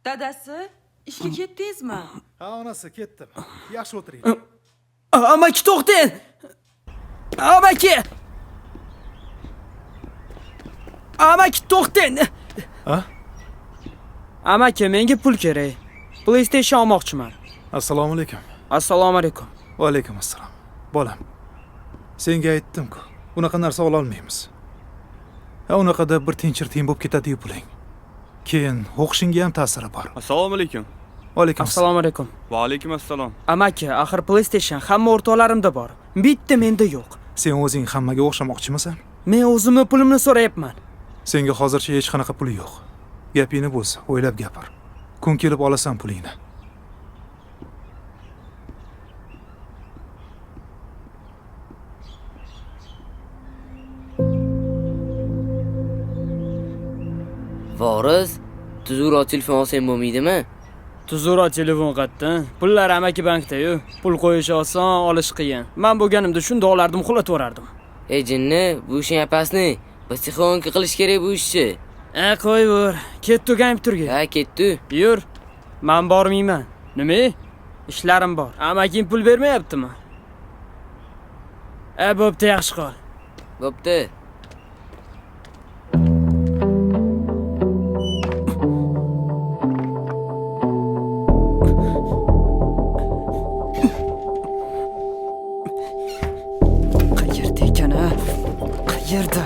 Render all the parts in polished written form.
Dadasi, ishga ketdingizmi? Ha, onasi, ketdim. Yaxshi o'tiring. Amaki, to'xtang! Amaki! Amaki, to'xtang! Ha? Amaki, menga pul kerak. PlayStation olmoqchiman. Assalomu alaykum. Assalomu alaykum. Va alaykum assalom. Bolam, senga aytdim-ku, unaqa narsa ola olmaymiz. Ha, unaqada bir tinchir tiyin bo'lib ketadi-yu puling. Keyin o'qishingga ham ta'siri bor. Assalomu alaykum. Va alaykum assalom. Assalomu alaykum. Va alaykum assalom. Amaki, axir PlayStation hamma o'rtoqlarimda bor. Bitta menda yo'q. Sen o'zing hammaga o'xshamoqchimisan? Men o'zimni pulimni so'rayapman. Senga hozircha hech qanaqa pul yo'q. Gapingni bo'z, o'ylab gapir. Kun kelib olasan pulingni. Voris, tuzukroq telefon olsang bo'lmaydimi? Tuzukroq telefon qayerdan? Pullar amaki bankda-yu. Pul qo'yish oson, olish qiyin. Men bo'lganimda shunda olardim, uxlatvorardim. Ey jinni, bu ishing apasni. Psixologga qilish kerak bu ishni. E, qo'yvor. Ketdi kompyuterga. Ha, ketdi. Yur. Men bormayman. Nima? Ishlarim bor. Amakim pul bermayaptimi? E, bo'pti, yaxshi qol. Bo'pti. Qayerda ekan, a? Qayerda?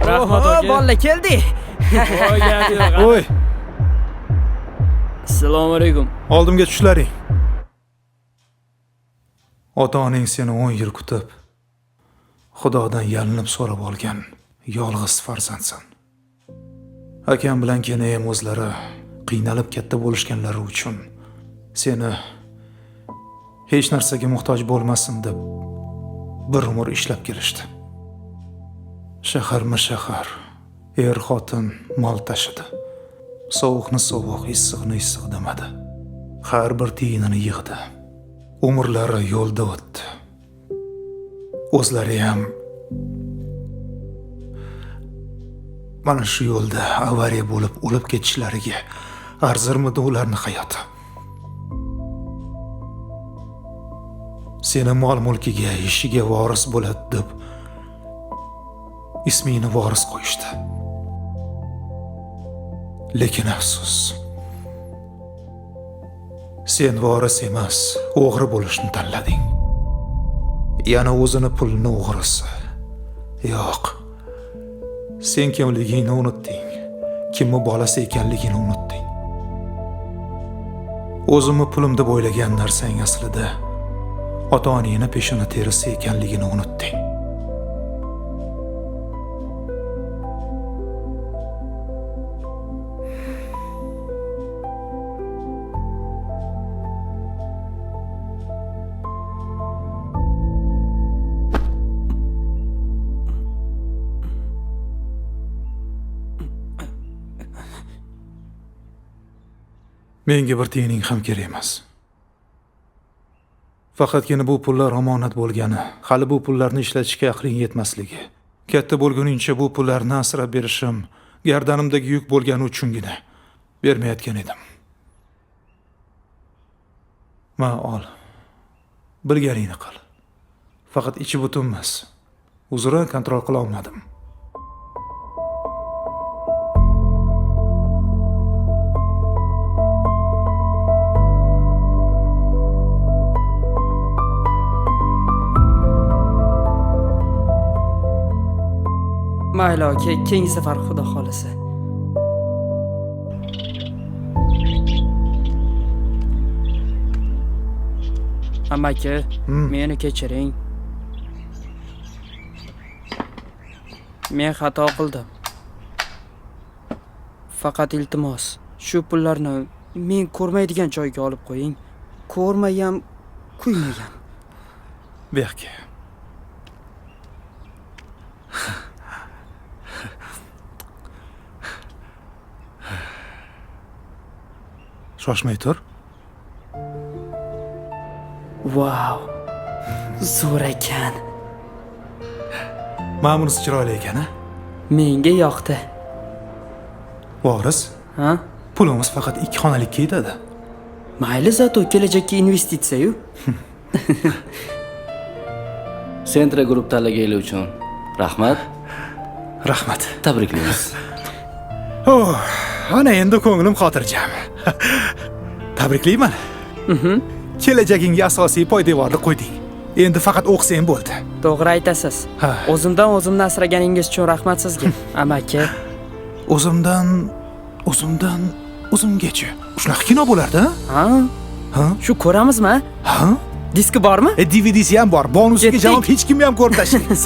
Rahmat aka. Bolla keldi. Voy, gap yo'q. Oy, Assalomu alaykum. oldimga tushlaring. Ota-onang seni 10 yil kutib, Xudodan yalinib so'rab olgan yolg'iz farzandsan. Akam bilan kenayam o'zlari qiynalib katta bo'lishganlari uchun seni hech narsaga muhtoj bo'lmasin deb bir umr ishlab kelishdi. Shaharma shahar, er xotin mol tashidi. Sovuqni sovuq, issiqni issiq demadi. Har bir tiyinini yig'di. Umrlari yo'lda o'tdi. O'zlari ham mana shu yo'lda avariya bo'lib o'lib ketishlariga arzirmidi ularni hayoti? Seni mol-mulkiga, ishiga voris bo'ladi deb ismingni voris qo'yishdi. Lekin afsus, sen voris emas, o'g'ri bo'lishni tanlading. Yana o'zini pulini o'g'risi. Yo'q. Sen kimligingni unutding. Kimni bolasi ekanligini unutding. O'zimni pulim deb o'ylagan narsang aslida ota-onangni peshona terisi ekanligini unutding. Menga bir tiyining ham kerak emas. Faqatgina bu pullar omonat bo'lgani, hali bu pullarni ishlatishga aqling yetmasligi Katta bo'lguningcha bu pullarni asrab berishim gardanimdagi yuk bo'lgani uchungina bermayotgan edim. Ma ol. Bilganingni qil. Faqat ichi butun emas. Uzra kontrol qila olmadim. Mayli aka, keyingi safar xudo xolasa. Amaki, meni kechiring. Men xato qildim. Faqat iltimos, shu pullarni men ko'rmaydigan joyga olib qo'ying. Ko'rmayam, kuymayam. Bu yoqqa. Shoshmay tur. Vau. Zo'r ekan. Mana bunisi chiroyli ekan, a? Menga yoqdi. Voris, Ha? pulimiz faqat 2 xonalikka yetadi. Mayli, zato kelajakka investitsiya-yu. Sentra Group tanlagani uchun rahmat. Rahmat. Tabriklaymiz. Oh, ana endi ko'nglim xotirjam. Tabriklayman. Kelajagingga asosiy poydevorni qo'yding. Endi faqat o'qisang bo'ldi. To'g'ri aytasiz. Ha. O'zimdan o'zimni asraganingiz uchun rahmat sizga, amaki. O'zimdan o'zimdan o'zimgacha. Shunaqa kino bo'lardi, Ha? Ha? Shu ko'ramizmi? Ha? Diski bormi? DVDsi ham bor. Bonusiga Ketdik. javob hech kimni ham ko'rib tashlaymiz.